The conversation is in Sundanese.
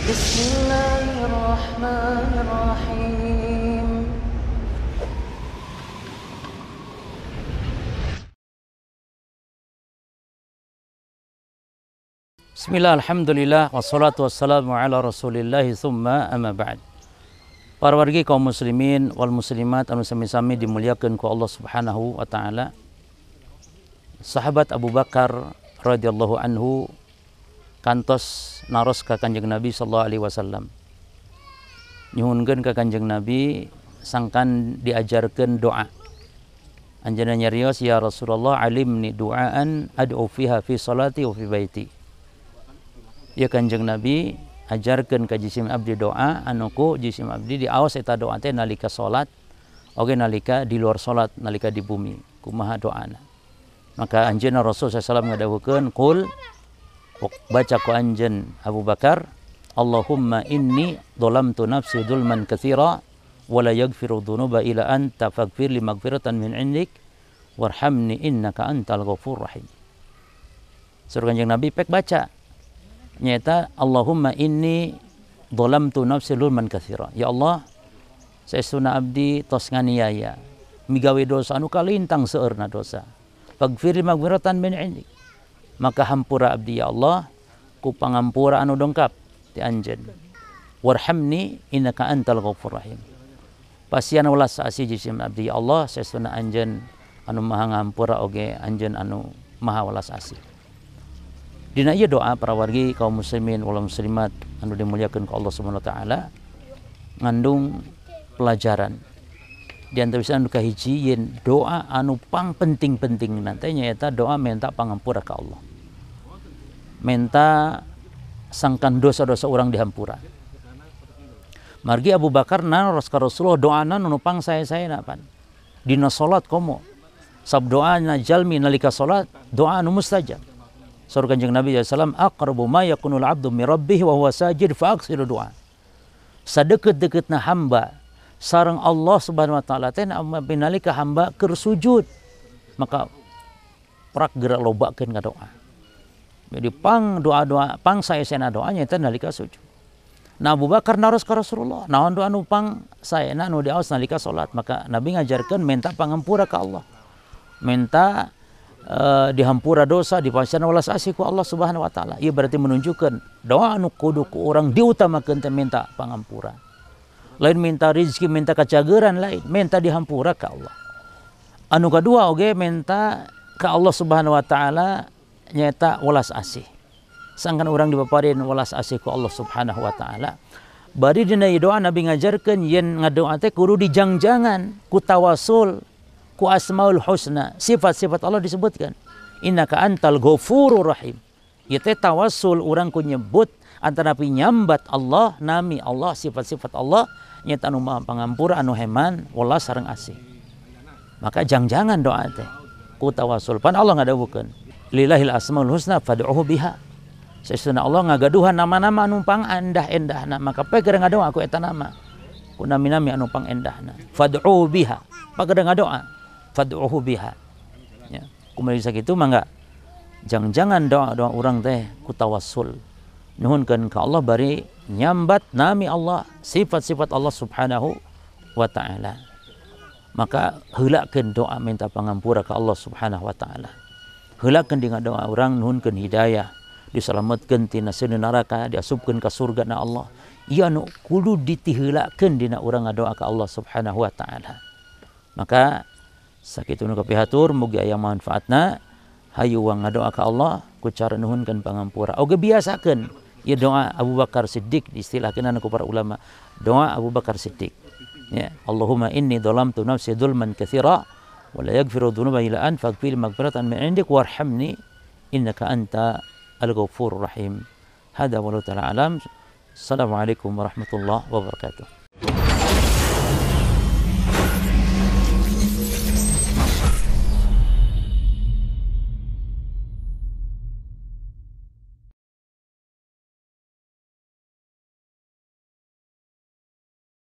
Bismillahirrahmanirrahim. Bismillah, alhamdulillah, wassalatu wassalamu ala rasulillahi thumma amma ba'd. Para wargi kaum muslimin wal muslimat anu sami-sami dimuliakan ku Allah Subhanahu wa taala. Sahabat Abu Bakar radhiyallahu anhu kantos naros ka Kanjeng Nabi sallallahu alaihi wasallam. Nyuhunkeun ka Kanjeng Nabi sangkan diajarkeun doa. Anjeunna nyarios, ya Rasulullah, alimni du'aan ad'u fiha fi salati wa fi baiti. Ya Kanjeng Nabi, ajarkeun ka jisim abdi doa anu ku jisim abdi diaos eta doa teh nalika salat oge nalika di luar salat, nalika di bumi, kumaha doana. Maka anjeunna Rasul sallallahu alaihi wasallam ngadawuhkeun, qul, baca ku anjeun Abu Bakar, Allahumma inni dzalamtu nafsi dzulman katsira wa la yaghfiru dzunuba illa anta faghfir li maghfiratan min indik warhamni innaka antal ghafurur rahim. Suruh Kanjeng Nabi pek baca nyata Allahumma inni dzalamtu nafsi dzulman katsira. Ya Allah, saestuna abdi tos nganiaya, migawe dosa anu kalintang seueurna dosa. Faghfir li maghfiratan min indik. Maka hampura abdi ya Allah ku pangampura anu dongkap ti anjeun. Warhamni innaka antal ghafurur rahim. Pasian welas asih jisim abdi ya Allah, saestuna anjeun anu maha ngampura oge anjeun anu maha welas asih. Dina ieu doa para wargi kaum muslimin wal muslimat anu dimuliakeun ku Allah Subhanahu wa taala ngandung pelajaran. Di antara anu kahiji yen doa anu pang penting-penting nanti nyaeta doa minta pangampura ka Allah. Minta sangkan dosa-dosa orang dihampura. Margi Abu Bakar naros ka Rasulullah doana nu pang sae-saena pan. Dina salat komo. Sab doana jalmi nalika salat doa anu mustajab. Saur Kanjeng Nabi sallallahu alaihi wasallam, aqrabu ma yakunul abdu min rabbih wa huwa sajid fa aksiru du'a. Sadeukeut-deukeutna hamba sareng Allah Subhanahu wa taala teh nalika hamba keur sujud, maka prak gerak lobakeun ka doa. Jadi pang doa-doa pang saesena doanya teh nalika sujud. Nah Abu Bakar naros ka Rasulullah, naon doa nu pang saena nu diaos nalika salat, maka Nabi ngajarkeun minta pangampura ka Allah. Minta dihampura dosa, dipasihan welas asih ku Allah Subhanahu wa taala. Ieu berarti menunjukkan doa anu kudu ku urang diutamakeun teh minta pangampura. Lain minta rezeki, minta kacageran lain, minta dihampura ka Allah. Anu kadua oge minta ka Allah Subhanahu wa taala nyaeta welas asih. Sangkan urang dipaparin welas asih ku Allah Subhanahu wa taala. Bari dina doa Nabi ngajarkeun yen ngadoa teh kudu dijangjangan ku tawasul, ku asmaul husna, sifat-sifat Allah disebutkan. Innaka antal ghafurur rahim. Ieu teh tawasul urang ku nyebut antara nyambat Allah, nami Allah, sifat-sifat Allah nyata anu maha pangampura, anu heman, welas sareng asih. Maka jang-jangan doa teh ku tawasul. Pan Allah ngadawuhkeun, lillahil asmaul husna fad'uhu biha. Saestuna Allah ngagaduhan nama-nama anu pangendah-endahna, maka pek ngadoa ku eta nama. Ku nami-nami anu pangendahna. Fad'uhu biha. Pageudah ngadoa, fad'uhu biha. Ya, kumaha sakitu mangga jang-jangan doa-doa urang teh ku tawasul. Nuhunkeun ka Allah bari nyambat nami Allah, sifat-sifat Allah Subhanahu wa taala. Maka heulakeun doa minta pangampura ka Allah Subhanahu wa taala. Heulakeun dina doa urang nuhunkeun hidayah, disalametkeun tina seuneu neraka, diasupkeun ka surga na Allah. Ieu anu kudu ditiheulakeun dina urang ngadoa ka Allah Subhanahu wa taala. Maka sakitu nu kapihatur mugi aya manfaatna. Hayu wang ngadoa ka Allah ku cara nuhunkeun pangampura. Oge biasakeun ieu doa Abu Bakar Siddiq, diistilahkeun ku para ulama, doa Abu Bakar Siddiq. Ya, Allahumma inni dzalamtu nafsi dzulman katsira wa la yaghfiru dzunuba illa anta faghfir maghfiratan min indik warhamni innaka anta al-ghafurur rahim. Hada wallahu ta'ala alam. Assalamualaikum warahmatullahi wabarakatuh.